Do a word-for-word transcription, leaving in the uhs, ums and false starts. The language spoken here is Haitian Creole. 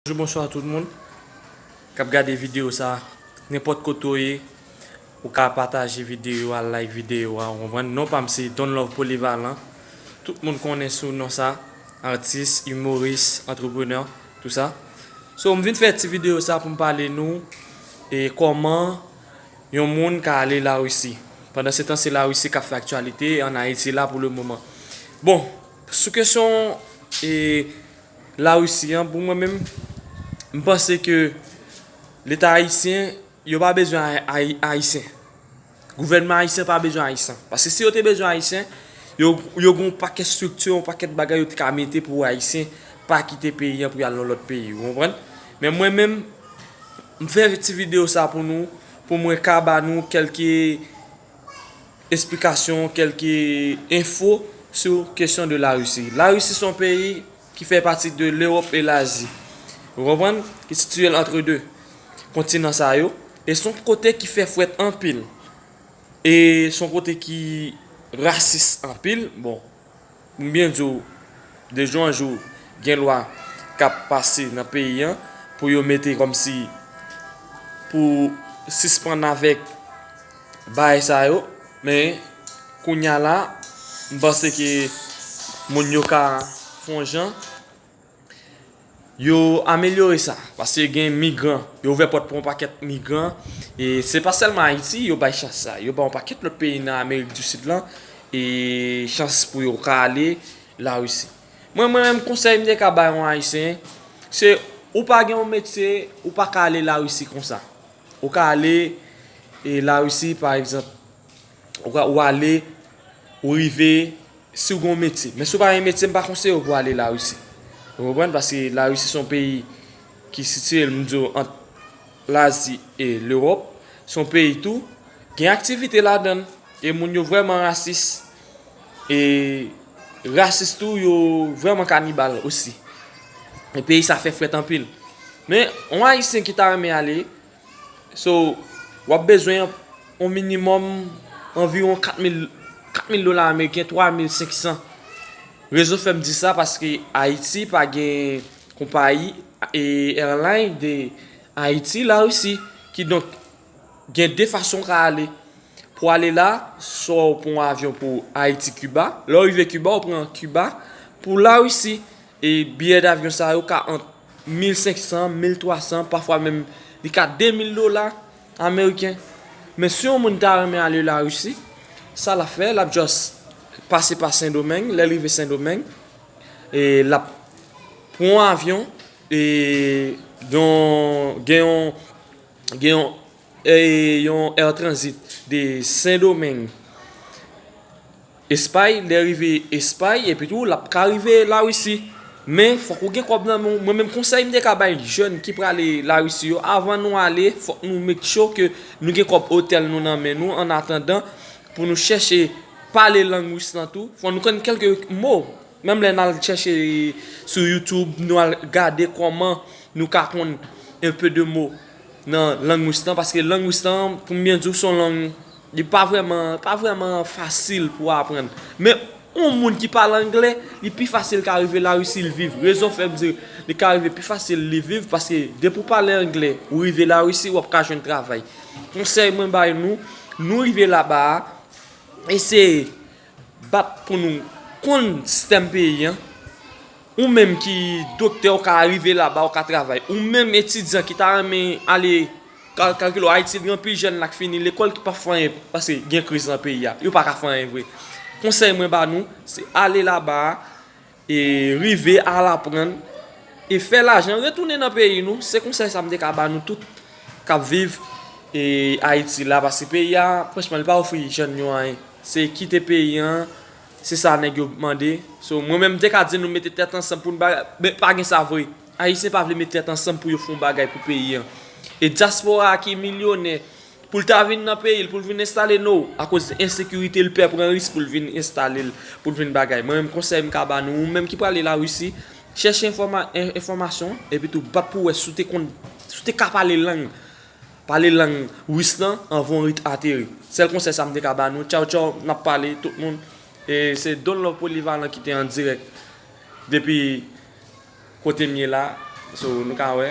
Bonjou, bonswa tout moun k ap gade videyo sa. Nenpòt kote w ye, ou ka pataje videyo a, like videyo a, ou konprann? Non pa m se Don Love Polyvalent. Tout moun konnen sou non sa, atis, imoris, antreprenè, tou sa. So, m vin fè ti videyo sa pou m pale nou e kòman yon moun ka ale Larisi. Pandan se tan, se Larisi k ap fè aktyalite an Ayiti la pou le moman. Bon, sou kesyon e Larisi an, pou mwen menm, m panse ke Leta ayisyen, yo pa bezwen Ay- Ay- Ayisyen. Gouvènman ayisyen pa bezwen Ayisyen. Paske si yo te bezwen Ayisyen, yo, yo gen yon pakèt estrikti, yon pakèt bagay yo te ka mete pou Ayisyen pa kite peyi an pou y al nan lòt peyi, ou konprann? Men mwen menm, m fè ti videyo sa pou nou, pou mwen ka ba nou kèlke esplikasyon, kèlke enfo sou kesyon de Larisi. Larisi se yon peyi ki fè pati de Lewòp e Lazi. Ou konprann? Ki sitiye l antre de kontinan sa yo. E se yon kote ki fè frèt anpil. E se yon kote ki rasis anpil. Bon, m byen di w, de jou an jou, gen lwa k ap pase nan peyi an pou yo mete kòmsi pou sispann avèk bagay sa yo. Men, kounye a la, m panse ke moun yo ka fè yon jan, yo amelyore sa. Paske gen migran, yo ouvè pòt pou yon pakèt migran. E se pa sèlman Ayiti, yo bay chans sa. Yo bay yon pakèt lòt peyi nan Amerik di Sid lan, e chans pou yo ka ale Larisi. Mwen, mwen menm, konsèy m te ka bay yon Ayisyen, se ou pa gen yon metye, ou pa ka ale Larisi konsa. Ou ka ale e Larisi, pa egzanp, ou ka, ou ale, ou rive, si w gen yon metye. Men si w pa gen metye, m pa konseye w pou w ale Larisi. Ou konprann? Paske Larisi se yon peyi ki sitiye, m di w, ant Lazi e Lewòp. Se yon peyi tou, gen aktivite ladan l. E moun yo vrèman rasis. E rasis tou, yo vrèman kanibal osi. E peyi sa fè frèt anpil. Men, yon Ayisyen ki ta renmen ale, so, w ap bezwen yon minimòm anviwon kat mil, kat mil dola ameriken, twa mil senk san. Rezon fè m di sa, paske Ayiti pa gen konpayi e airline de Ayiti, Larisi. Kidonk, gen de fason w ka ale. Pou w ale la, swa w pran yon avyon pou Ayiti, Kiba. Lè w rive Kiba, w pran Kiba pou Larisi. E biyè davyon sa yo ka ant mil senk san, mil twa san, pafwa menm li ka de mil dola ameriken. Men si yon moun ta renmen ale Larisi, sa l ap fè, l ap just pase pa Sendomeng, lè l rive Sendomeng, e l ap pran yon avyon, e yon, gen yon, gen yon, e yon Air Transit de Sendomeng, Espay, lè rive Espay, epi tou, l ap ka rive Larisi. Men, fòk ou gen kòb nan men w. Mwen menm, konsèy m te ka bay jèn ki prale Larisi yo, avan nou ale, fòk nou make sure ke nou gen kòb otèl nou nan men nou, an atandan, pou nou chèche pale lang ris lan tou. Fò nou konn kèlke mo. Menm lè n al chèche sou YouTube, nou al gade kòman nou ka konn un peu de mo nan lang ris lan, paske lang ris lan, pou m byen di w, se yon lang, li pa vrèman, pa vrèman fasil pou aprann. Men, yon moun ki pale anglè, li pi fasil ka rive Larisi, li viv. Rezon fè m di li ka rive pi fasil li viv, paske depi w pale anglè, ou rive Larisi, w ap ka jwenn travay. Konsèy mwen bay nou, nou rive laba a, eseye bat pou nou konn sistèm peyi an. Ou menm ki doktè, ou ka rive laba, ou ka travay. Ou menm etidyan ki ta renmen ale, kal- kalkile w, Ayiti gen anpil jèn la k fini lekòl ki pa fè anyen paske gen kriz nan peyi a. Yo pa ka fè anyen vre. Konsèy mwen ba nou, se ale laba a, e rive al aprann, e fè lajan, retounen nan peyi nou. Se konsèy sa m te ka ba nou tout k ap viv e Ayiti la, paske peyi a, franchman, li pa ofri jèn yo anyen. Se kite peyi an, se sa nèg yo mande. So, mwen menm, m te ka di nou mete tèt ansanm pou n bagay, men pa gen sa vre. Ayisyen pa vle mete tèt ansanm pou yo fè yon bagay pou peyi an. E dyaspora a ki milyonè, pou l ta vin nan peyi l, pou l vin enstale, no, akoz ensekirite, l pè pran risk pou l vin enstale l, pou l vin bagay. Mwen menm, konsèy m ka ba nou, ou menm ki prale Larisi, chèche enfòma- en- enfòmasyon, epi tou bat pou wè si w te konn, si w te ka pale lang, pale lang ris lan anvan w ret ateri. Sèl konsèy sa m te ka ba nou. Tchaw, tchaw, n ap pale, tout moun. E se Don Love Polyvalent ki te an dirèk depi kote m ye la. So, nou ka wè,